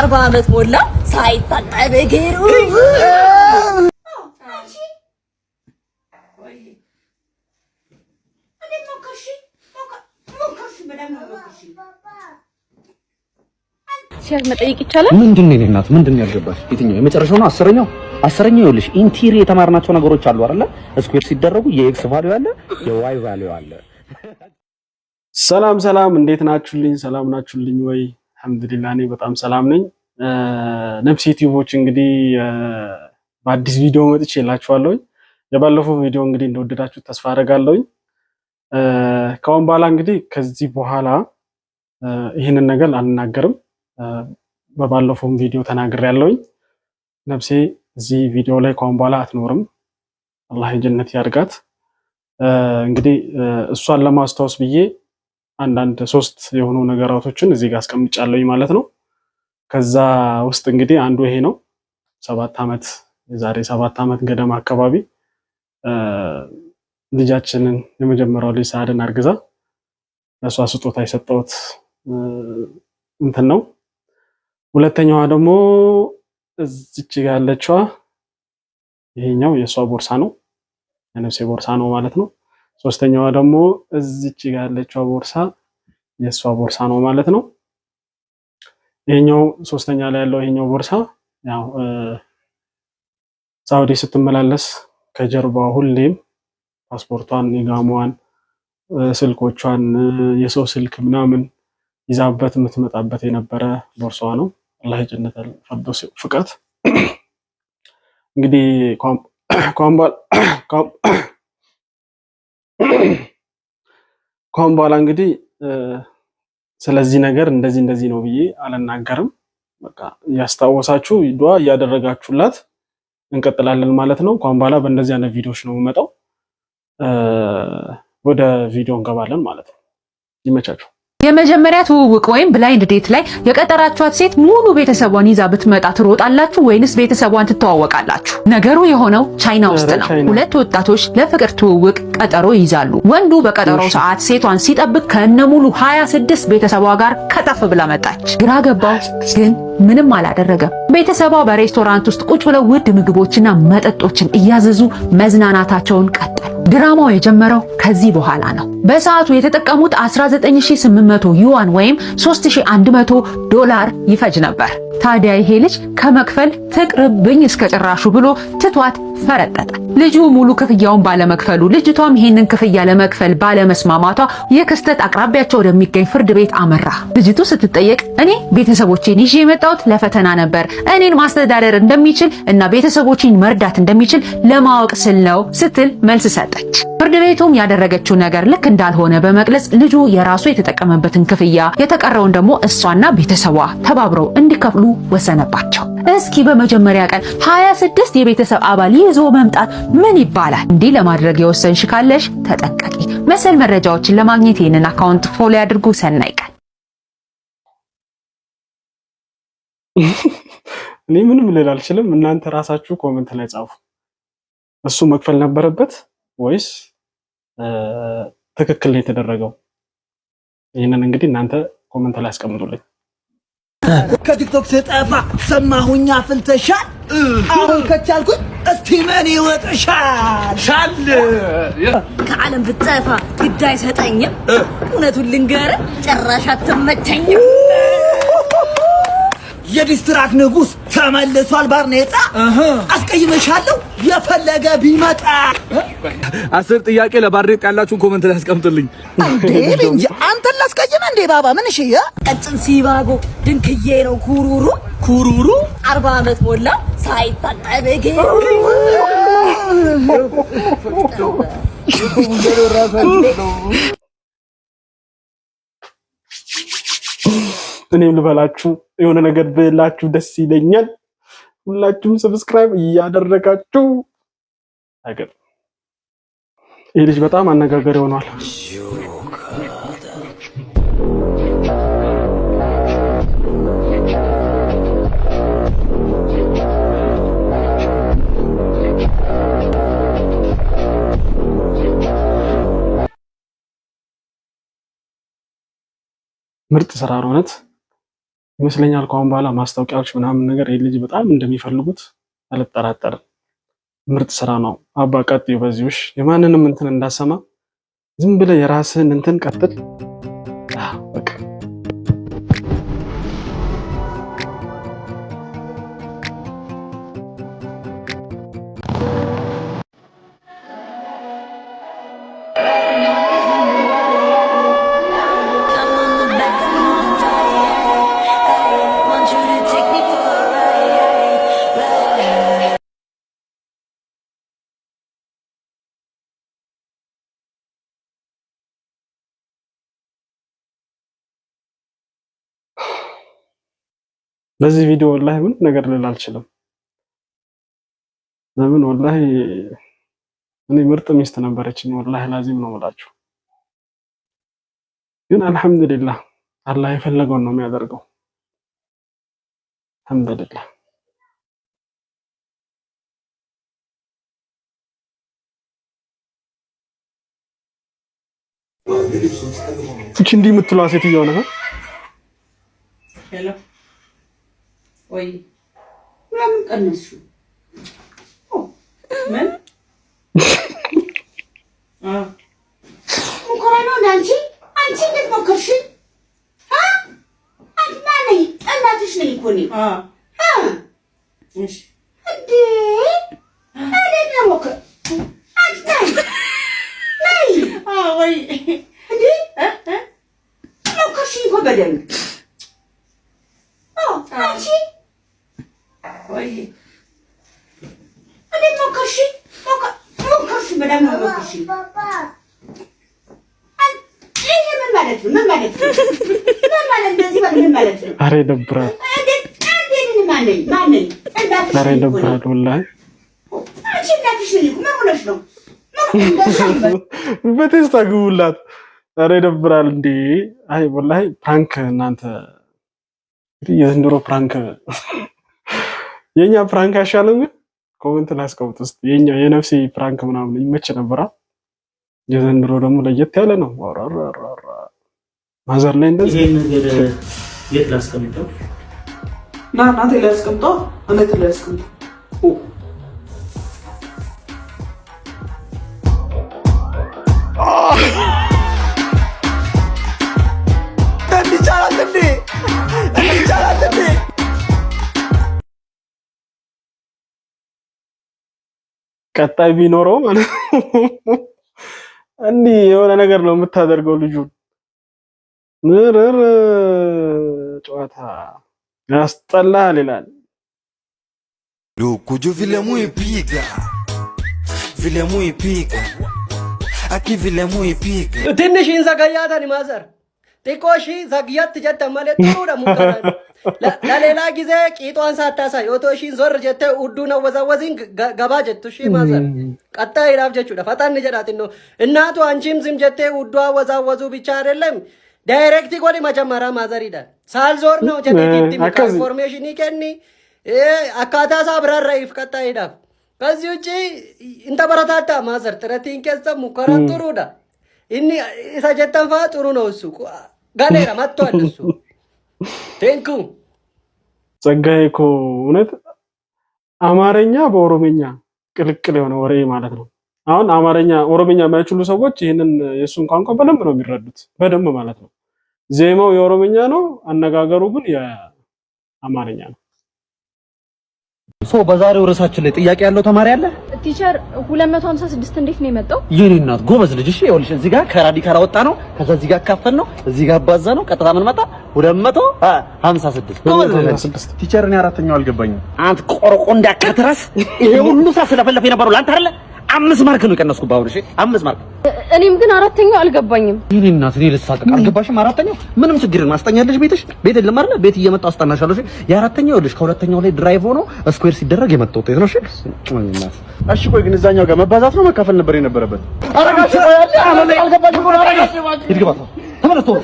40 ዓመት ሞላ ሳይታጠብ እግሩ። አንቺ እንዴት ሞከርሽ? ሞከርሽ፣ በደምብ ሞከርሽ። Share መጠየቅ ይቻላል? ምንድን ነው የኔ እናት? ምንድን ነው ያልገባሽ? የትኛው የመጨረሻው ነው? 10ኛው? 10ኛው ይኸውልሽ፣ in theory የተማርናቸው ነገሮች አሉ አይደለ? Square ሲደረጉ የ x value አለ፣ የ y value አለ። ሰላም ሰላም፣ እንዴት ናችሁልኝ? ሰላም ናችሁልኝ ወይ? አልሐምዱሊላህ እኔ በጣም ሰላም ነኝ። ነፍሴ ቲዩቦች፣ እንግዲህ በአዲስ ቪዲዮ መጥቼላችኋለሁኝ። የባለፈው ቪዲዮ እንግዲህ እንደወደዳችሁ ተስፋ አደርጋለሁኝ። ከአሁን በኋላ እንግዲህ ከዚህ በኋላ ይህንን ነገር አልናገርም። በባለፈውም ቪዲዮ ተናግሬያለሁኝ። ነፍሴ እዚህ ቪዲዮ ላይ ከአሁን በኋላ አትኖርም። አላህ የጀነት ያድርጋት። እንግዲህ እሷን ለማስታወስ ብዬ አንዳንድ ሶስት የሆኑ ነገራቶችን እዚህ ጋር አስቀምጫለሁኝ ማለት ነው። ከዛ ውስጥ እንግዲህ አንዱ ይሄ ነው። 7 ዓመት፣ የዛሬ 7 ዓመት ገደማ አካባቢ ልጃችንን፣ የመጀመሪያው ልጅ ሳድን አርግዛ ለእሷ ስጦታ የሰጠሁት እንትን ነው። ሁለተኛዋ ደግሞ እዚች ጋ ያለችዋ ይሄኛው የእሷ ቦርሳ ነው፣ የነፍሴ ቦርሳ ነው ማለት ነው። ሶስተኛዋ ደግሞ እዚች ጋ ያለችዋ ቦርሳ የእሷ ቦርሳ ነው ማለት ነው። ይሄኛው ሶስተኛ ላይ ያለው ይሄኛው ቦርሳ ያው ሳውዲ ስትመላለስ ከጀርባዋ ሁሌም ፓስፖርቷን፣ ኢቃማዋን፣ ስልኮቿን፣ የሰው ስልክ ምናምን ይዛበት የምትመጣበት የነበረ ቦርሳዋ ነው። አላህ የጀነት ፈርዶስ ፍቃት። እንግዲህ ከአሁን በኋላ እንግዲህ ስለዚህ ነገር እንደዚህ እንደዚህ ነው ብዬ አልናገርም። በቃ እያስታወሳችሁ ዱዓ እያደረጋችሁላት እንቀጥላለን ማለት ነው። ከአሁን በኋላ በእንደዚህ አይነት ቪዲዮዎች ነው የምመጣው። ወደ ቪዲዮ እንገባለን ማለት ነው። ይመቻችሁ። የመጀመሪያ ትውውቅ ወይም blind date ላይ የቀጠራችኋት ሴት ሙሉ ቤተሰቧን ይዛ ብትመጣ ትሮጣላችሁ ወይንስ ቤተሰቧን ትተዋወቃላችሁ? ነገሩ የሆነው ቻይና ውስጥ ነው። ሁለት ወጣቶች ለፍቅር ትውውቅ ቀጠሮ ይይዛሉ። ወንዱ በቀጠሮው ሰዓት ሴቷን ሲጠብቅ ከነሙሉ 26 ቤተሰቧ ጋር ከተፍ ብላ መጣች። ግራ ገባው፣ ግን ምንም አላደረገም። ቤተሰቧ በሬስቶራንት ውስጥ ቁጭ ብለው ውድ ምግቦችና መጠጦችን እያዘዙ መዝናናታቸውን ቀጠሉ። ድራማው የጀመረው ከዚህ በኋላ ነው። በሰዓቱ የተጠቀሙት 19800 ዩዋን ወይም 3100 ዶላር ይፈጅ ነበር። ታዲያ ይሄ ልጅ ከመክፈል ትቅርብኝ እስከ ጭራሹ ብሎ ትቷት ፈረጠጠ። ልጁ ሙሉ ክፍያውን ባለመክፈሉ፣ ልጅቷም ይሄንን ክፍያ ለመክፈል ባለመስማማቷ የክስተት አቅራቢያቸው ወደሚገኝ ፍርድ ቤት አመራ። ልጅቱ ስትጠየቅ እኔ ቤተሰቦቼን ይዤ የመጣሁት ለፈተና ነበር፣ እኔን ማስተዳደር እንደሚችል እና ቤተሰቦቼን መርዳት እንደሚችል ለማወቅ ስል ነው ስትል መልስ ሰጠች። ፍርድ ቤቱም ያደረገችው ነገር ልክ እንዳልሆነ በመግለጽ ልጁ የራሱ የተጠቀመበትን ክፍያ፣ የተቀረውን ደግሞ እሷና ቤተሰቧ ተባብረው እንዲከፍሉ ወሰነባቸው። እስኪ በመጀመሪያ ቀን 26 የቤተሰብ አባል ይዞ መምጣት ምን ይባላል? እንዲህ ለማድረግ የወሰንሽ ካለሽ ተጠንቀቂ። መሰል መረጃዎችን ለማግኘት ይህንን account follow ያድርጉ። ሰናይ ቀን። እኔ ምንም ልል አልችልም። እናንተ ራሳችሁ comment ላይ ጻፉ። እሱ መክፈል ነበረበት ወይስ ትክክል ነው የተደረገው? ይህንን እንግዲህ እናንተ comment ላይ አስቀምጡልኝ። ከቲክቶክ ስጠፋ ሰማሁኝ አፍልተሻል። አሁን ከቻልኩኝ እስቲ ምን ይወጥሻል? ሻል። ከዓለም ብትጠፋ ግድ አይሰጠኝም። እውነቱን ልንገርህ ጭራሽ አትመቸኝም። የ diss track ንጉስ ተመልሷል። ባርኔጣ አስቀይመሻለሁ የፈለገ ቢመጣ። 10 ጥያቄ ለባርኔጣ ያላችሁን comment ላይ አስቀምጡልኝ። እንዴ እንጂ አንተን ላስቀይመ እንዴ ባባ ምን እሺ? ቀጭን ሲባጎ ድንክዬ ነው ኩሩሩ። ኩሩሩ። 40 ዓመት ሞላ ሳይታጠብ እግሩ። እኔም ልበላችሁ፣ የሆነ ነገር ብላችሁ ደስ ይለኛል። ሁላችሁም subscribe እያደረጋችሁ አይገርም። ይህ ልጅ በጣም አነጋጋሪ ሆኗል። ምርጥ ስራ ነው እውነት። ይመስለኛል ከአሁን በኋላ ማስታወቂያዎች ምናምን ነገር ይህ ልጅ በጣም እንደሚፈልጉት አልጠራጠርም። ምርጥ ስራ ነው። አባ ቀጥዩ በዚሁ። እሺ የማንንም እንትን እንዳሰማ ዝም ብለህ የራስህን እንትን ቀጥል። በቃ በዚህ ቪዲዮ ወላሂ ምን ነገር ልል አልችልም። ለምን ወላሂ እኔ ምርጥ ሚስት ነበረችኝ። ወላሂ ላዚም ነው የምላችሁ። ግን አልሐምዱሊላህ አላህ የፈለገውን ነው የሚያደርገው። አልሐምዱሊላህ። እቺ እንዲህ የምትለዋ ሴትየው ነው። Hello፣ ወይ ለምን ቀነስሽው? ምን ሙከራ ነው? አንቺ አንቺ እንዴት ሞከርሽ? አንቺ ማነኝ? እናትሽ ነኝ እኮ እኔ። እንዴ እንዴት ነው ሞከር? አንቺ ነይ ነይ። ወይ እንዴ ሞከርሽኝ እኮ በደንብ አንቺ። ወይ እንዴት ሞከርሽ? ሞከርሽ በደንብ ነው ሞከርሽ። ይሄ ምን ማለት ነው? ምን ማለት ነው? ምን ማለት እንደዚህ ምን ማለት ነው? ኧረ ይደብራል። እንዴት እንዴት ማነኝ ማነኝ? እናትሽ ኧረ ነኝ እኮ እኔ። ይደብራል ወላሂ። አንቺ እናትሽ ነኝ እኮ። ምን ሆነሽ ነው? በቴስታ ግቡላት። ኧረ ይደብራል እንዴ! አይ ወላሂ prank እናንተ እንግዲህ የዘንድሮ prank የኛ prank አይሻልም? ግን comment ላይ አስቀምጡ እስኪ። የኛ የነፍሴ prank ምናምን ይመች ነበራ። የዘንድሮ ደግሞ ለየት ያለ ነው። አራራራ ማዘር ላይ እንደዚህ ይሄን ነገር የት ላስቀምጠው? ና እናቴ ላይ አስቀምጠው፣ እነት ላይ አስቀምጠው። ይቻላል እንዴ? ይቻላል እንዴ? ቀጣይ ቢኖረው ማለት ነው እንዲህ የሆነ ነገር ነው የምታደርገው ልጁን። ምርር ጨዋታ ያስጠላል ይላል። Lukuju vile muipiga vile muipiga aki vile muipiga ትንሽ እንዘገያታን ማዘር xiqqooshi ዘግየት jettan malee ጥሩ ሙከራ። ለሌላ ጊዜ ቂጧን ሳታሳይ otoo ishiin ዞር jette udduun awwazaawwaziin ገባ jettu እሺ ማዘር ቀጣይ jechuudha ፈጠን jedhaa xinnoo እናቱ አንቺም ዝም jette ውዱ አወዛወዙ ብቻ አይደለም direct godhi መጀመሪያ ማዘር ይላል ሳልዞር ነው jette akkasi information kenni akkaataa isaa biraarra'iif ቀጣይidhaaf ከዚህ ውጪ እንተበረታታ ማዘር ጥረtiin keessa ሙከራን ጥሩudha inni isa jettan faa ጥሩ ነው እሱ ገሌራ መጥቷል እሱ thank you። ጸጋዬ እኮ እውነት አማርኛ በኦሮምኛ ቅልቅል የሆነ ወሬ ማለት ነው። አሁን አማርኛ ኦሮምኛ የማይችሉ ሰዎች ይህንን የእሱን ቋንቋ በደንብ ነው የሚረዱት፣ በደንብ ማለት ነው። ዜማው የኦሮምኛ ነው፣ አነጋገሩ ግን የአማርኛ ነው። So በዛሬው ርዕሳችን ላይ ጥያቄ ያለው ተማሪ አለ? Teacher፣ 256 እንዴት ነው የመጣው? የኔ እናት ጎበዝ ልጅ። እሺ ይኸውልሽ እዚህ ጋር ከ radical አወጣ ነው፣ ከዛ እዚህ ጋር ካፈል ነው፣ እዚህ ጋር አባዛ ነው፣ ቀጥታ ምን መጣ? 256። ጎበዝ ልጅ። Teacher፣ እኔ አራተኛው አልገባኝም። አንተ ቆርቆንዳ ከትራስ፣ ይሄ ሁሉ ሳስለፈለፍ የነበረው ለአንተ አይደለ? 5 mark ነው የቀነስኩብህ አሁን። እሺ 5 mark። እኔም ግን አራተኛው አልገባኝም። የኔ እናት እኔ ልሳቀቅ አልገባሽም? አራተኛው ምንም ችግር የለም። አስጠኛለሽ ቤትሽ ቤት የለም አይደለ? ቤት እየመጣሁ አስጠናሻለሁ። እሺ የአራተኛው ይኸውልሽ ከሁለተኛው ላይ derive ሆኖ square ሲደረግ የመጣው ውጤት ነው። እሺ የኔ እናት። እሺ ቆይ ግን እዛኛው ጋር መባዛት ነው መካፈል ነበር የነበረበት? ሂድ ግባ፣ ተመለስ ቶሎ።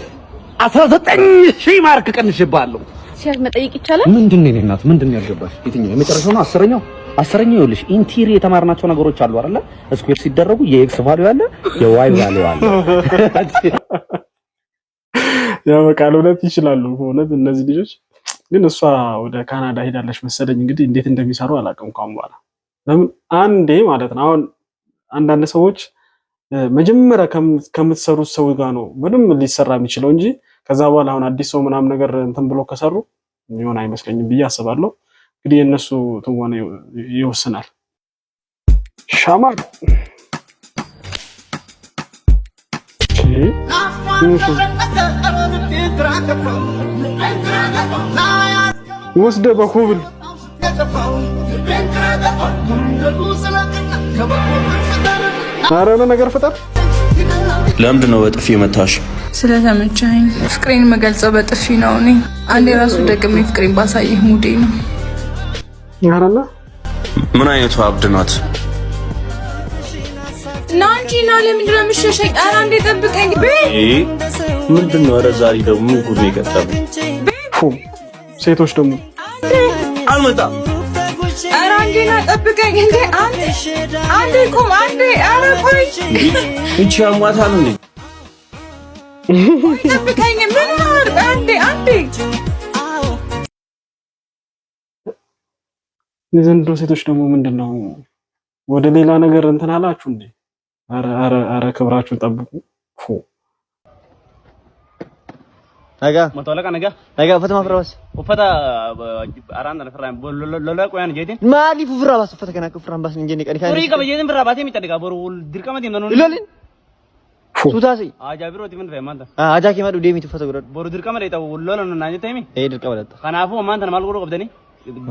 19,000 mark ቀንሼብሃለሁ። Teacher፣ መጠየቅ ይቻላል? ምንድን ነው የኔ እናት? ምንድን ነው ያልገባሽ? የትኛው የመጨረሻው ነው? አስረኛው። አስረኛው ይኸውልሽ ኢንቲሪ የተማርናቸው ነገሮች አሉ አይደለ? Square ሲደረጉ የ x value አለ፣ የ y value አለ። ያበቃል። እውነት ይችላሉ። እውነት እነዚህ ልጆች ግን እሷ ወደ ካናዳ ሄዳለች መሰለኝ። እንግዲህ እንዴት እንደሚሰሩ አላውቅም። ካሁን በኋላ ለምን አንዴ ማለት ነው። አሁን አንዳንድ ሰዎች መጀመሪያ ከምትሰሩት ሰው ጋር ነው ምንም ሊሰራ የሚችለው እንጂ ከዛ በኋላ አሁን አዲስ ሰው ምናምን ነገር እንትን ብሎ ከሰሩ የሚሆን አይመስለኝም ብዬ አስባለሁ። እንግዲህ የእነሱ ትወና ይወስናል። ሻማ ወስደ በኮብል። ኧረ የሆነ ነገር ፍጠር። ለምንድን ነው በጥፊ የመታሽ? ስለተመቸኝ። ፍቅሬን የምገልጸው በጥፊ ነው። እኔ አንዴ ራሱ ደግሜ ፍቅሬን ባሳየህ ሙዴ ነው። አረና ምን አይነቱ አብድ ናት? ና እንጂ ና። ለምንድን ነው የምትሸሸኝ? ኧረ አንዴ ጠብቀኝ። ምንድን ነው? ኧረ ዛሬ ደግሞ ምን ጉድ ነው የገጠመኝ? ሴቶች ደግሞ አልመጣም። ኧረ አንዴ ና ጠብቀኝ። እንዴ አንዴ አንዴ ቁም አንዴ። ኧረ ቆይ። ይቺ አሟታል እንዴ? ጠብቀኝ። ምን ነው? አንዴ አንዴ። የዘንድሮ ሴቶች ደግሞ ምንድን ነው፣ ወደ ሌላ ነገር እንትን አላችሁ እንዴ? ኧረ ኧረ ኧረ ክብራችሁን ጠብቁ። Nagaa. Mata nagaa. Nagaa, uffata maaf raabas? Uffata araan dhala firraa lola qoyaan jeetiin. Maaliif ofirraa baasa uffata kana akka ofirraa hin baasne hin jenne qani kaan. Furii qaba jeetiin birraa baatee miidha boru dirqama deemna nuuni. Ilaalin. Suutaasi. Ajaa birooti min fe'e maanta. Ajaa kee madhu deemitu uffata godhadhu. Boru dirqama dheeta lola nu naan jettee mi? Ee, dirqama dheeta. Kanaafuu ammaan tana maal godhuu qabdanii?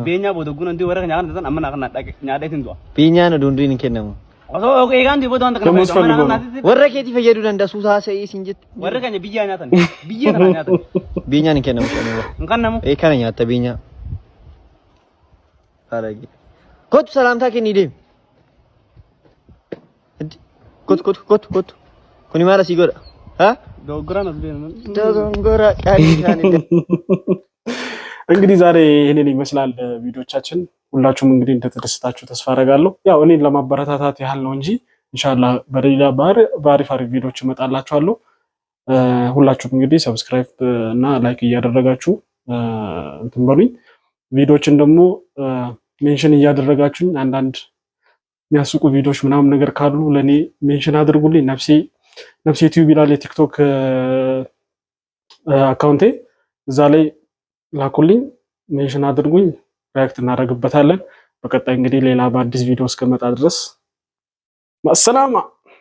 Beenyaa booda guunan warra kan nyaatan amma naa nyaadheetiin du'a. Beenyaan oduun durin hin kennamu. Osoo eegaan du'e booda wanta kana fayyadu. Warra keetii fayyaduu danda'a, suutaa sa'ii siin jette. Warra keenya biyyaa nyaatan. Biyya kana nyaatan. Beenyaan hin kennamu. Hin kennamu. Ee, kana nyaatta beenyaa. Harage. Kottu, salaamtaa kennii deemi. Kottu, kottu, kottu, kottu. Kuni maal asii godha? Ha? Dogoggoraan as beena. Dogongora qaalii isaanii. እንግዲህ ዛሬ ይህንን ይመስላል ቪዲዮቻችን። ሁላችሁም እንግዲህ እንደተደሰታችሁ ተስፋ አደርጋለሁ። ያው እኔን ለማበረታታት ያህል ነው እንጂ ኢንሻአላህ በሌላ በአሪፍ አሪፍ ቪዲዮች እመጣላችኋለሁ። ሁላችሁም እንግዲህ subscribe እና like እያደረጋችሁ እንትን በሉኝ። ቪዲዮችን ደግሞ mention እያደረጋችሁኝ አንዳንድ የሚያስቁ ቪዲዮዎች ምናምን ነገር ካሉ ለእኔ mention አድርጉልኝ። ነፍሴ ነፍሴ ቲዩብ ይላል የቲክቶክ account ኤ፣ እዛ ላይ ላኩልኝ፣ mention አድርጉኝ፣ react እናደርግበታለን። በቀጣይ እንግዲህ ሌላ በአዲስ ቪዲዮ እስከመጣ ድረስ ማሰላማ።